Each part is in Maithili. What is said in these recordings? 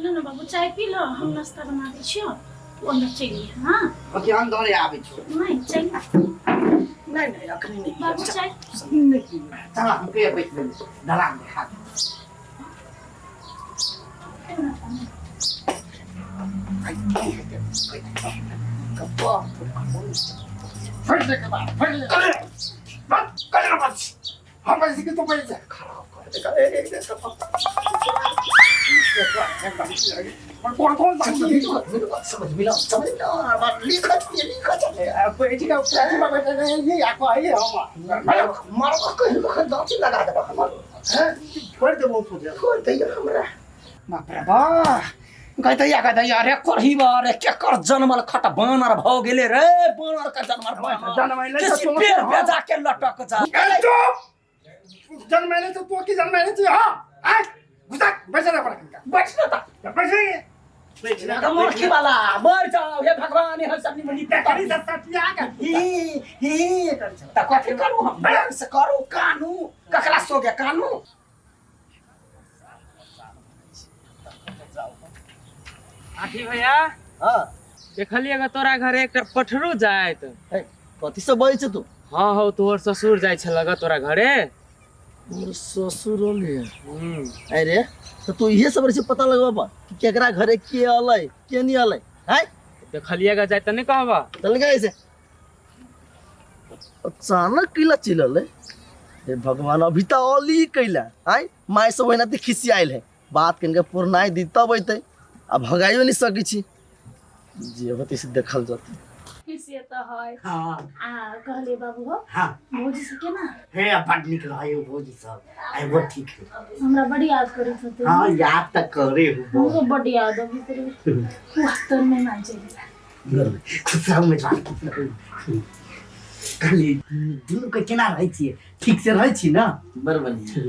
ले ने बाबू चाय पी ल हम नाश्ता बना दै छियौ तू अंदर चलि अइहे हाँ अथी अंदरे आबै छौ नहि चलि नहि नहि अखनी नहि बाबू चाय नहि पीबै। चल हम के बैठ गेली दलान देखा दे आई की हेतै कप्पा फट दे के बाद फट दे बस कर रे बस हम पैसे की तू पैसे खराब कर देगा ए ए ए कौन कौन सा समझ मिला समझ मिला बात लिखत ये लिखत है बैठ के प्रतिमा बैठे रहे ये आको आई हम मारबा कहियो कखन दाँती लगा देबा हमर छोड़ दे बहुत सोचे छोड़ दैया हमरा बाप रे बा गदैया गदैया रे करही बा रे केकर जनमल खट बानर भ गेले रे बानर का जनमल बानर जनमैले तऽ किसी तों- पेड़ पे जाके लटक जा चुप जन्मैले तो तू की जन्मैले छी हां आ घुसा बैठ जा पड़ा बैठ न त बैठ जा मूर्खी वाला मर जाओ हे भगवान हे सब निमनी करी सटिया के ही ही कर छला त कथी करू हम बड़न से करू कानू ककरा सो गया कानू आठी भैया हाँ देखलिए ग तोरा घरे एकटा पठरू जाइत हे, कथी सब बजै छै तू हाँ हौ तोहर ससुर जाइ छल ग तोरा घरे मोर ससुर अलै हम्म अरे तऽ तू इहे सब रहै छै पता लगबऽ कि केकरा घरे के अलै के नहीं अलै हैं देखलिए ग जाइत तऽ नहि कहबा चल गए ऐसे अचानक कैला चिलल है हे भगवान अभी तऽ अली कैला आय माय सब ओहिना तऽ खिसियायल है बात कनिका पुरनाइ दी तब अयतै आ भगाइयो नहि सकै छी जे होतै से देखल जेतै से तऽ है हाँ आ कहलिए बाबू हो हाँ भौजी से केना हे बड नीक रहे भौजी सब आइ वो ठीक है हमरा बड़ी याद करैत होते हाँ याद तऽ करे हो हमरो बड़ी याद अबैत रहे वास्तव में मान चलि खुश रहू मेजबान खुश रहू कहली दुनू के केना रहै छियै ठीक से रहै छी ने बड़ बढ़िया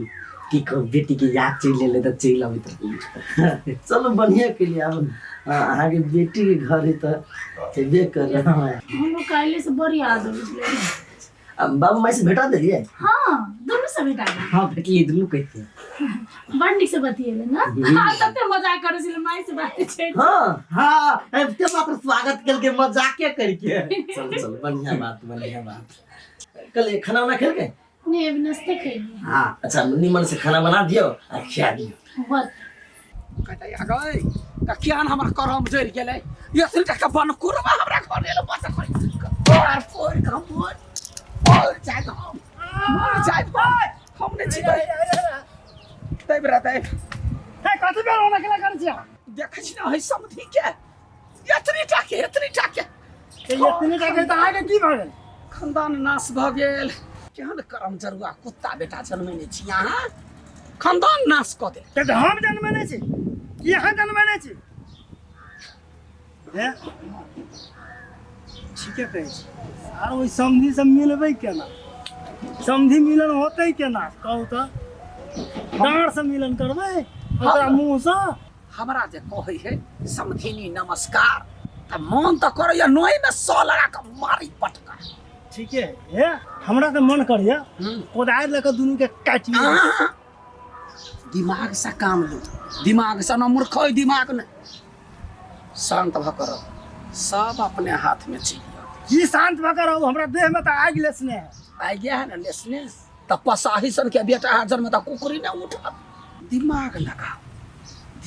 की कहू बेटी के याद चलि एलै तऽ चलि अबैत रहै चलू बढ़िया केलिए आब अहाँके बेटीके घर है तऽ हेबे करे हमरो काल्हि से बड़ी याद अबैत रहे आ बाबू माय से भेटा देलियै हाँ दुनू से भेटा गेल हाँ भेटलियै दुनू कहिते बड़ नीक से बतियेले ना हाँ तते मजाक करै छलै माय से बात छै हाँ हाँ एते मात्र स्वागत केलकै मजाके करके चल चल बढ़िया बात बढ़िया बात कल खाना उना खेलकै नहीं अभी नाश्ते खैली हाँ अच्छा निमन से खाना बना दियो आ खिया दियो बस कहतै अगै त कियान हमर करम जरि गेलै एतनी टका बनकुरबा हमरा घर एलो बस तोर फोड़ के हम मर मर जायब हम मर जायब हम नहि जीबै तैब रे तैब हे कथी बेर ओना केला करै छी अहाँ? देखै छी ने है समधि के एतनी टाके एतनी टाके ए, एतनी टा के तऽ अहाँके की भऽ गेल खानदान नाश भऽ गेल केहन करम जरुआ कुत्ता बेटा जनमेने छी अहाँ खानदान नाश कऽ देल तऽ हम जनमेने छी की अहाँ जनमेने छी हे ठीके कहै छी आर ओहि समधि से मिलबै केना समधि मिलन होतै केना कहू तऽ डाँर से मिलन करबै ओकरा मुँहसँ हमरा जे कहै है समधिनी नमस्कार तऽ मन तऽ करैया नोइमे सौ लगा कऽ मारी पटका ठीके है हे हमरा तऽ मन करैया कोदारि लऽ कऽ दुनूके काटि लिअ। अहाँ दिमाग से काम लू दिमाग से न मूर्ख होय दिमाग ने शांत भऽ कऽ रहू सब अपने हाथ में चाहिए की शांत भऽ कऽ रहू हमरा देह में तऽ आगि लेसने है आइ गया है ना लेसने तऽ पसाही सन के बेटा है जन्म तऽ कुकरी ने उठत दिमाग लगाओ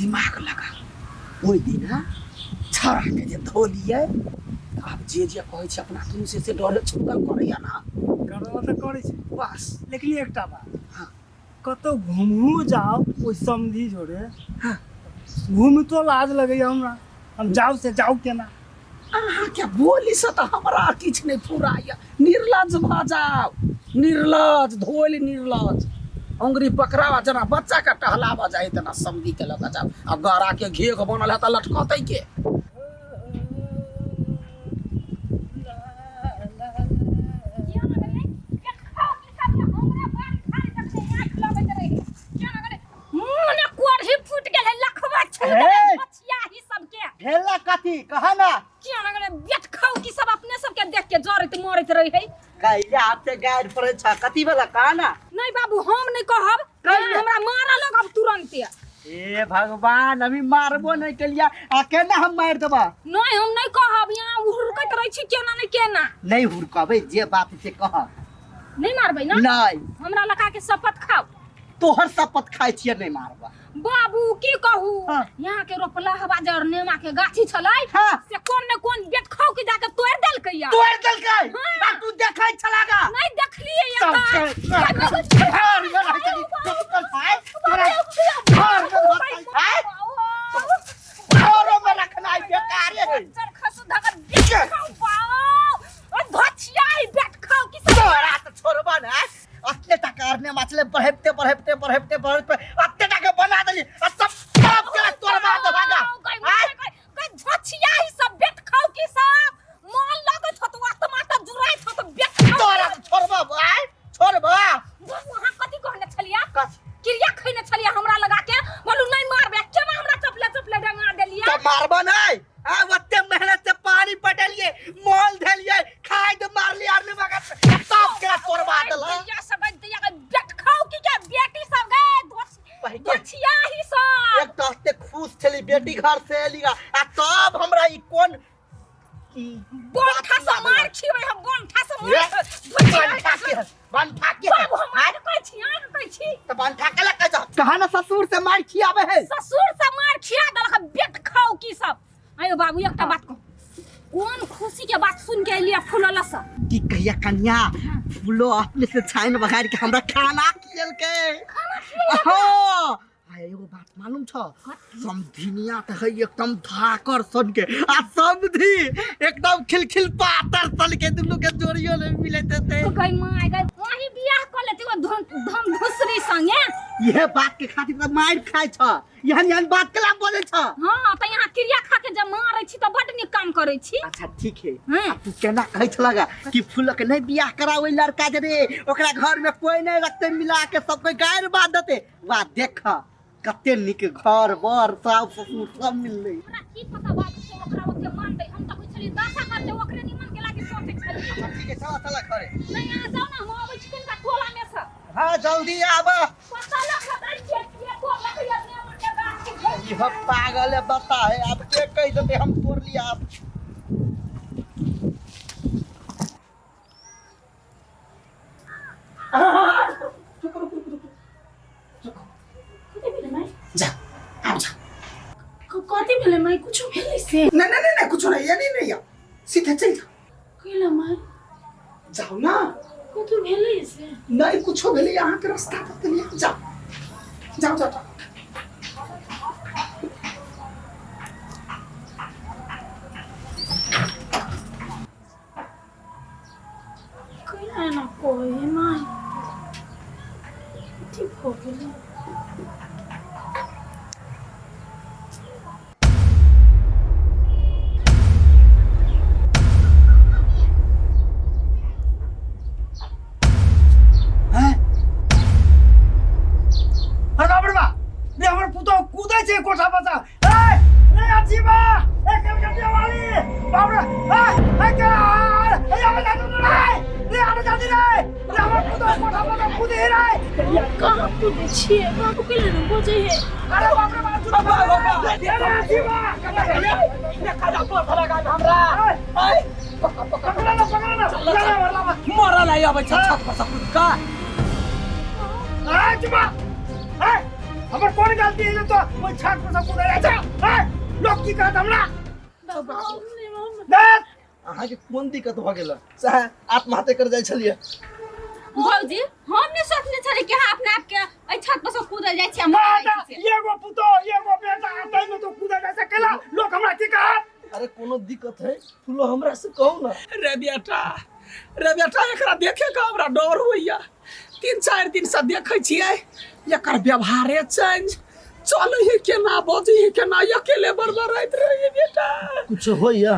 दिमाग लगाओ ओहि दिना छड़ाके जे धो लियै आब जे जे कहै छै अपना दुनू से से डरे छुटल करैया ना करऽ तऽ करै छै बस लेकिन एकटा बात हाँ। कतौ घुमू जाउ ओहि समधी जोड़े हाँ। घूमितो लाज लगैया हमरा हम जाउ से जाउ केना अहाँके बोलीसँ तऽ हमरा किछु नहि फुराइए निर्लज भऽ जाउ निर्लज धोल निर्लज अंगुरी पकड़ावा जेना बच्चाके टहलाबऽ जाइ तेना समधीके लऽ कऽ जाउ आ गराके घेघ बनल है तऽ लटकतै के मुँह ने कोढ़ी फूट गेल है लखवा छू हे! देले बचिया ही सबके भेला कथी कहा ना किया ना गेले बेट खाऊ की सब अपने सबके देख के जरैत मरैत रहे है कैले हाथ से गाड़ पड़े छ कथी वाला कहा ना नहीं बाबू हम नहीं कहब कहिया? हमरा मारा लगब तुरंते ए भगवान, अभी मारबो नहीं केलिया आ केना हम मार देबा? नहीं, हम नहीं कहब। यहाँ हुरकैत रहै छी केना नहीं केना। नहीं हुरकबै, जे बात से कह। नहीं मारबै ना? नहीं। हमरा लगा के शपथ खाओ। तोहर शपथ खाइ छियै, नहीं मारबा। बाबू की कहू, हाँ। यहाँ के रोपला हवा जे नेमा के गाछी छलै, हाँ। से कोन ने कोन बेट खाओ के जाके तोड़ देलकै या। तोड़ देलकै? हाँ। आ तू देखै छलागा? नहीं देखलिए या। सब के घर में रहै छली, चप्पल खाय, तोरा घर में रहतै, आय? घरो में रखनाइ बेकारे है। तोरा तऽ छोड़बा ने, अतने टाका अरने माछले बढ़ेबते बढ़ेबते बढ़ेबते बढ़ेबते अतने टाका बना देली आ सब सब के तोड़बा देबागा। आय? तोरा तऽ छोड़बा, आय छोड़बा। कथी? क्रिया खैने छलियै हमरा लगा के, बोलू नहीं मारबे, केना हमरा चपले चपले डंगा देलियै? तऽ मारबा नहीं आ, ओते मेहनत से पानी पटेलिए, मोल धेलिए, खाद मारली आर मगर सब के तोड़बा देला। भैया सब दैया बेट खाओ की के बेटी सब गए पहिके। दोछिया ही सब। एक तऽ एते खुश छली बेटी घर से एली आ तब हमरा ई कोन गोंठा से मार खिबै हम, गोंठा से ये, मार। बंठा के बंठा के बाबू, हम आर कहै छी, आर कहै छी। तऽ बंठा के लऽ जा कहा ना, ससुर से मार खियाबे है। ससुर से मार खिया देलक बेट खाओ की सब। आयो बाबू, एकटा बात कहू, कोन खुशी के बात सुन के एलियै फुलल से? की कहिया कन्या, फूलो अपने से छाइन बघार के हमरा खाना खियलकै। हाँ, आ एगो बात मालूम छ? समधिनिया त है एकदम धाकर सन के आ समधि एकदम खिलखिल पातर सन के, दुनू के जोड़ियो नहीं मिलैत हेतै। तो गई माय गई, वही बियाह कऽ लेती ओ धम धम धुसरी संगे। इहे बात के खातिर त मारि खाइ छ, एहन एहन बात केला बोलै छ? हाँ, तऽ यहाँ क्रिया खा के जब मारै छी तऽ बड नीक काम करै छी। अच्छा ठीक है। हँ। आ तू केना कहै छलगा कि फूलक नहीं बियाह कराओ लड़का जे रे, ओकरा घर में कोई नहीं रखते, मिला के सब कोई गारि बात देते। वाह, देख कते नीक घर बर सास ससुर सब मिललै। हमरा की पता बाबू से ओकरा ओते मानतै? हम तऽ कहै छलियै दशा करतै, ओकरे निमन के लागी सोचै छलियै। अच्छा ठीक है, चला चला घरे। नहीं, अहाँ जाउ ने, हम अबै छी कनिका टोला में से। हाँ, जल्दी आब। पता लग दै छियै के तोड़लक या नेमा के गाछ। यह पागल है, बता है अब के कह देते हम तोड़ लिया अब। कथी भेलै माय? जा, आब जा। कथी भेलै माय? कुछो भेलै से? नहीं नहीं नहीं नहीं, कुछ नहीं, ये नहीं नहीं, आओ सीधे चल जाओ। कैला माय? जाओ ना। कथी भेलै से? नहीं, कुछो भेलै, अहाँ के रास्ता बतलिए, जाओ जाओ जाओ जाओ। कैला एना कहै है माय? कथी भऽ गेलै? अरे बाप रे बा रे, हमर पुतोह कूदै छै कोठा पर से। ए रे अजीबा, ए कलकतिया वाली, बाप रे, ए ए के ए आबे जादू रे, रे आबे जादू रे, रे हमर पुतोह कोठा पर से कूदे रे। कहाँ कूदै छियै बाबू? कैला ने बजै है? अरे बाप रे बाप, रे रे अजीबा, हमरा पकड़ ना, पकड़ ना, चला मरला। मरल आई अबै छ छत पर से कूद कऽ। ए अजीबा, ए हमर कोन गलती है जे तो ओइ छत पर से कूदे रे? अच्छा, ए लोग की कहत हमरा? बाबू, नहि बाबू। देख। अहाँके कोन दिक्कत भऽ गेल सएह आत्महत्या कर जाइ छलियै? भौजी, हम नहि सोचने छलियै कि अहाँ अपना आपके एहि छत पर से कूदल जाइ छी आ मरल जाइ छी। एगो पुतोह एगो बेटा, ताहिमे तो कूदे जाइ छै केला? लोग हमरा की कहत? अरे कोनो दिक्कत है फूलो, हमरा से कहू ना। रे बेटा, रे बेटा, एकरा देखे के हमरा डर होइया। 3-4 दिन से देखै छियै एकर व्यवहारे चेंज, चलै है केना, बजै है केना, अकेले बड़बड़ाइत रहै बेटा। कुछ होइया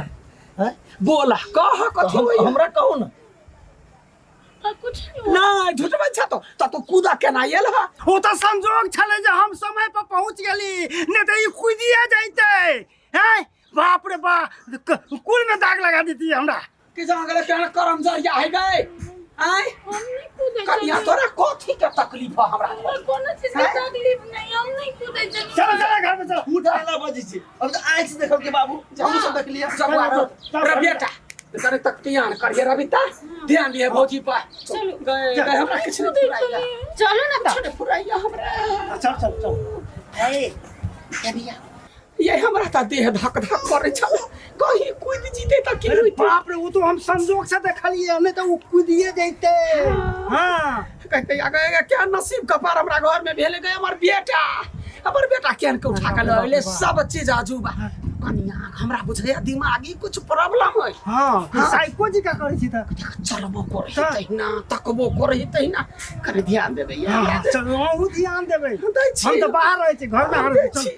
हैं? बोला, कह कथी होइया? हमरा कहू ना। आ, कुछ नहीं। नहीं, झूठ छै तो त तू कूदा केना आयल हा? ओ तऽ संजोग छलै जे हम समय पर पहुँच गेली, नहि तऽ ई कूदिए जैते हैं। बाप रे बा, कुल में दाग लगा देती हमरा। कि जहाँ गेलै केहन करम जरिया है गए। आय हम नहीं कूदे कनिया तोरा कथी के तकलीफ है हमरा हमरा कोनो चीज के तकलीफ नहीं, हम नहीं कूदे छलियै। चलो चलो घर में चलो। झूठ आला बजै छी। अब तऽ आँखि से देखल के बाबू, हमहूँ सब देखलियै। जब रे बेटा करे तक ध्यान करिए रविता, ध्यान दिए भौजी पर। चलू गए गए हमरा किछु नहीं फुराइया। चलू ना तऽ। किछु नहीं फुराइया हमरा। चल चल चल। ए कनिया ये हमरा तऽ देह धक धक करै छल, कहीं कूदि जीते तऽ की अरे होइतै? बाप रे, वो तो हम संजोग से देखलिए, नहीं तो वो कूदिए जैते। हाँ कहते आगे क्या नसीब कपार हमरा घर में भेल गए। हमर बेटा, हमर बेटा केहन के उठा के लऽ अयलै, सब चीज अजूबा। कनिया हमरा बुझैया दिमागी कुछ प्रॉब्लम है। हाँ, साइको जी का करै छी तऽ। चलबो करै हाँ। तहिना, तकबो करै तहिना, कनि ध्यान देबै। हाँ, चल अहूँ ध्यान देबै। दै छी। हम तऽ बाहर रहै छी, घर में दै रहै छी। छी।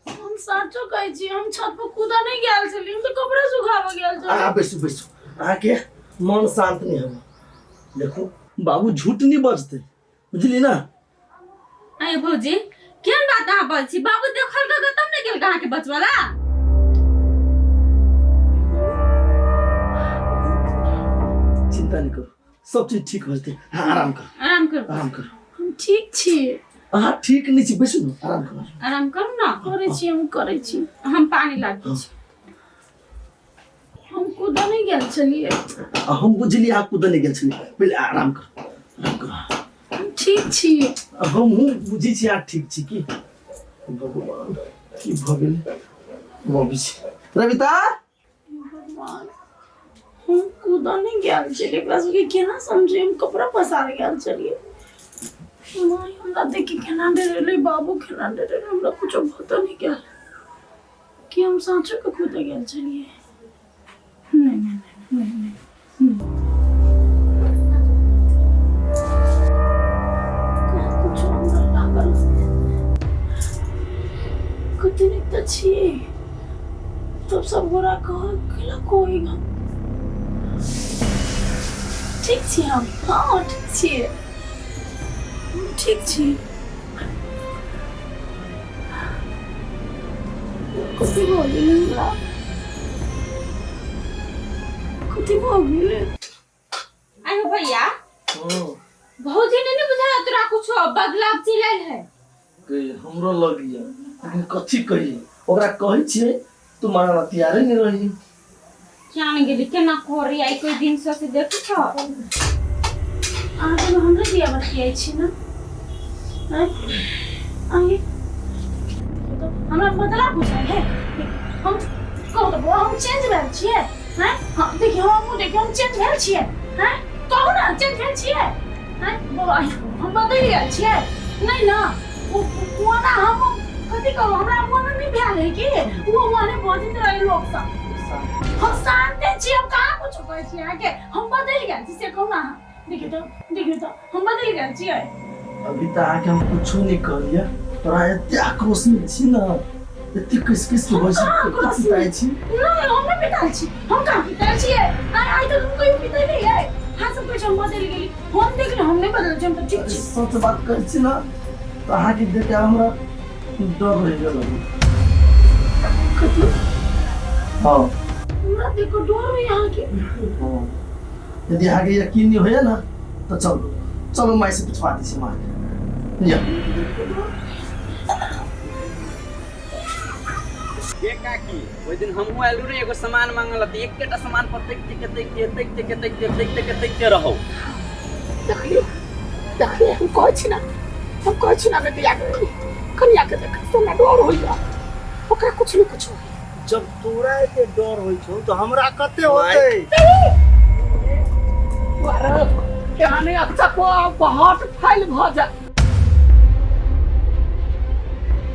हम साचो कहै छी, हम छत पर कूदऽ नहीं गेल छलियै, हम तऽ कपड़ा सुखाबऽ गेल छलियै। अहाँ बैसू बैसू, अहाँके मन शांत नहीं होगा। देखो बाबू झूठ नहीं बजते, बुझली ना? अरे भौजी केहन बात अहाँ बजै छी? बाबू देखल गऽ तब ने गेल अहाँके बचवला। चिंता नहीं करो, सब चीज ठीक हो जेतै। हाँ, आराम करो। आराम करू। आराम करो। हम ठीक छी। अहाँ ठीक नहीं छी, बैसू ना, आराम करो। आराम करू ना। करै छी, हम करै छी। हम पानी ला दै छी। हम कूदऽ नहीं गेल छलियै। आ हम बुझली अहाँ कूदऽ नहीं गेल छलियै। पहिले आराम करो, आराम करो। हम ठीक छी। आ हमहूँ बुझै छी अहाँ ठीक छी की। भगवान की भऽ गेलै? हम अबै छी। रविता, भगवान, हम कूदऽ नहीं गेल छलियै। एकरा सबके केना समझे? हम कपड़ा पसार गेल छलियै। माय हमरा देखी केना डरेलै, बाबू केना डरेलै, हमरा कुछो पतो नहीं गेल कि हम साँचो के कूदऽ गेल छलियै। नहीं नहीं नहीं नहीं नहीं, कहाँ कुछो हमरा लागल। कते नीक तऽ छियै, तब सब गोरा कह केला कोई हम ठीक छी। हम हाँ ठीक छियै, हम ठीक छी। कथी भऽ गेलै हमरा? कथी भऽ गेलै? आयो भैया, भौजी ने नहीं बुझाया तोरा कुछो बदलाव चिल्लाइल है? गई हमरो लगिया, लेकिन कथी कहिए ओकरा? कहै छियै तू माना ला तैयारे नहीं रही। क्या नहीं गेली केना करी आई कोई दिन से से देखी छ। अहाँ सब हमरे दिया बतियाइ छी ना? आँय? आँय? हमरा बदला बुझाइ है? हम कहू तऽ बौआ, हम चेंज भेल छियै? आँय? हाँ, देखियौ, हमहूँ देखियौ, हम चेंज भेल छियै? आँय, कहू ने, चेंज भेल छियै? आँय बौआ, हम बदलि गेल छियै? नहि ने। ओ ओना हम कथी कहू, हमरा ओना नहि भेल है कि ओ ओने बजैत रहै लोक सब। हम शान्ते छी, हम कहाँ कुछो कहै छी अहाँके। हम बदलि गेल छी से कहू ने अहाँ। देखियौ तऽ, देखियौ तऽ, हम बदलि गेल छियै? अभी तऽ अहाँके हम कुछो नहीं कहलियै, तोरा एते आक्रोश में छी ना, एते किस किस के हम होइ छै, कहाँ एते आक्रोश में? पिताइ छी। नहीं, हम नहीं पिताल छी। हम कहाँ पिताल छियै? आइ आइ तक हम कहियो पितैले यै? अहाँ सब कहै छी हम बदलि गेली। हम देखली, हम नहि बदलल छी, हम तऽ ठीक छी। सच बात कहै छी ना तऽ अहाँके देख के हमरा डर रहि गेल। कथी? हाँ। हमरा देखो डर होइए अहाँके? हाँ। यदि अहाँके यकीन नहीं होइए ना तऽ चलू चलू, माय से पुछवा दै छी माँ के। या हे काकी, ओहि दिन हमहूँ आयल रही एगो सामान मांगल तऽ एकेटा सामान पर तकिते के तकिते तकिते के तकिते तकिते के तकिते रहौ। देखलियै देखलियै, हम कहै छी ना, हम कहै छी ना बेटिया के, कनिया के देख तऽ हमरा डर होइया, ओकरा कुछ ने कुछ होइया। जब तोरा एते डर होइ छौ तऽ हमरा कते होतै? एहने अच्छा को बहुत फाइल भऽ जाय।